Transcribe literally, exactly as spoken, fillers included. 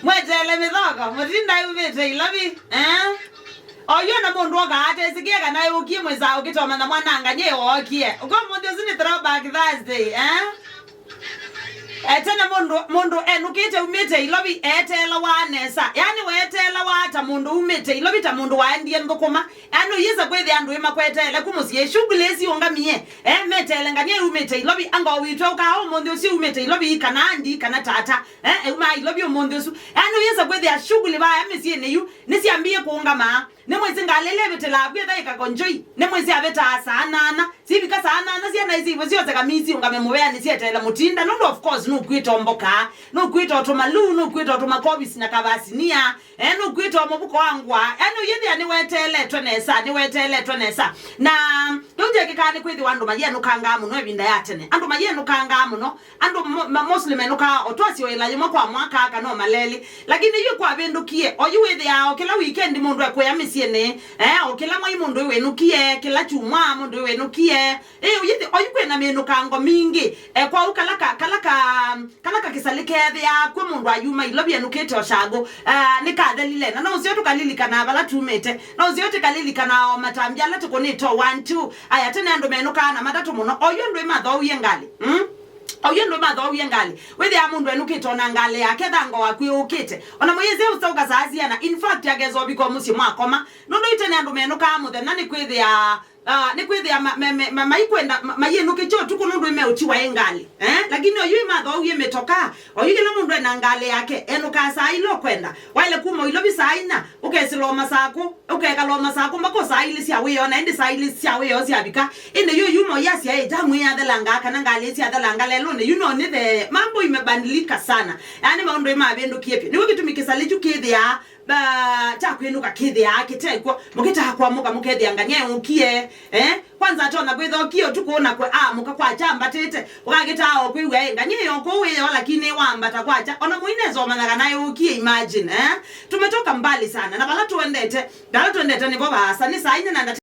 Mweteele mĩthoko, mũtinda yumĩte ilovi, eh? Oyu ona mũndũ oka atesĩkĩe kana yũkie mwĩsa ũkĩtomanya mwananga nye wookie. Ũko mũthĩ ũsu nĩ throwback Thursday, eh? Etene mũndũ, mũndũ enũkĩte umĩte ilovi eteelawa nesa. Yaani weteelawa ta mũndũ umĩte ilovi, ta mũndũ waendie nthũkũma. Yaani ũyĩsa kwĩthĩa andũ ĩmakweteele ku mũsyĩ, shughuli ĩsiũngamie, eh, meteele ngania yumĩte ilovi, anga witwe ũkaa ũmũnthĩ ũsu umĩte ilovi, kana andi, kana tata, eh, eumaa ilovi ũmũnthĩ ũsu. Yaani ũyĩsa kwĩthĩa shughuli vaya mĩsyĩnĩ yu nĩsyambĩĩe kũũngama. Nĩmwĩsĩ ngalĩ ĩla ĩvĩtĩlaa vu ĩthaĩka Konjoi, nĩmwĩsĩ avĩtaa saa nana, syivika saa nana syana isu ivo syose kamii siũngame mũvea nĩsyeteele mũtinda, nũndũ of course nũkwĩta mboka, nũkwĩta tũmaluu, nũkwĩta tũmakovisi na kavasinia, eh, nũkwĩta mũvuko wa ngũa, yaani ũyĩthĩa nĩweteeletwe nesa, nĩweteeletwe nesa. Na kĩu kyekĩkaa nĩ kwĩthĩwa andũ mayenũkangaa mũno ĩvinda ya tene, andũ mayenũkangaa mũno. Andũ mo- ma- mostly menũkaa o twasyoela yĩmwe kwa mwaka kana o malelĩ. Lakini yu kwavĩndũkie, oyu wĩthĩaa o kĩla weekend mũndũ ekũya mĩsyĩnĩ, eh, o kĩla mwai mũndũ ĩwĩnũkie, kĩla kyumwa mũndũ ĩwĩnũkie. Ĩ, ũyĩthĩ, oyu kwĩna mĩnũkango mingĩ. Eh, kwau kala ka, kala ka, kala kakĩsalĩ keethĩaa kwĩ mũndũ ayuma ilovi enũkĩte o shagũ, ah, nĩkathelile. Na no ũseo tũkalilikanaa vala tumĩte, no ũseo tũkalilikanaa o matambya ala tũkũnĩte o one two. Aya, tene andũ menũkaa na matatũ mũno, oyu andũ ĩmathowie ngalĩ. Mm? Oyu andũ mathowie ngalĩ. Wĩthĩaa mũndũ enũkĩte ona ngalĩ yake, thango waku ĩũkĩte. Ona mũyĩsĩ ũsaũka saa siana, in fact, akesa ũvika o mũsyĩ mwakoma. Nũndũ itene andũ menũkaa mũthenya nĩ kwĩthĩa, ah, nĩ kwĩthĩa ma- me- me- ma- maikwenda ma- mayĩnũkĩkye ũtukũ nũndũ ĩmeũtiwa ĩ ngalĩ. Eh? Lakini oyu ĩmathowie mĩtokaa. Oyu kĩla mũndũ ena ngalĩ yake, enũkaa saa ila ũkwenda. Waĩle kuma ilovi saa inya, ũkesĩla o masakũ. Ũkekala o masakũ mpaka o saa ilĩ sya wĩoo, na ĩndĩ saa ilĩ sya wĩoo syavika, ĩndĩ yu yuma ũyasya, "Ĩ, jamu ĩyathelanga kana ngalĩ ĩsyathelanga lelũnĩ, yu no nĩthee." Mambo imebadilika sana. Yaani maũndũ ĩmavĩndũkie vyũ. Nĩw'o kĩtumi kĩsalĩ kyu kĩthĩaa, ba, kya kwĩnũka kĩthĩaa kĩtekw'o. Mũkĩtaa kwamũka mũkethĩa ngania yũkie, eh? Kwanza atonya kwĩtha ũkie ũtukũ na kwe, amũka kwakya ambatĩte. Ũkakĩtaa o kwĩw'a, ĩ, ngania ĩyo kũu ĩyo, lakini wambata kwakya. Ona mũinesa ũmanya kana yũkie, imagine, eh? Tumetoka mbali sana. Na vala tũendete, vala tũendete nĩvo vaasa, nĩ saa inya na ndatĩka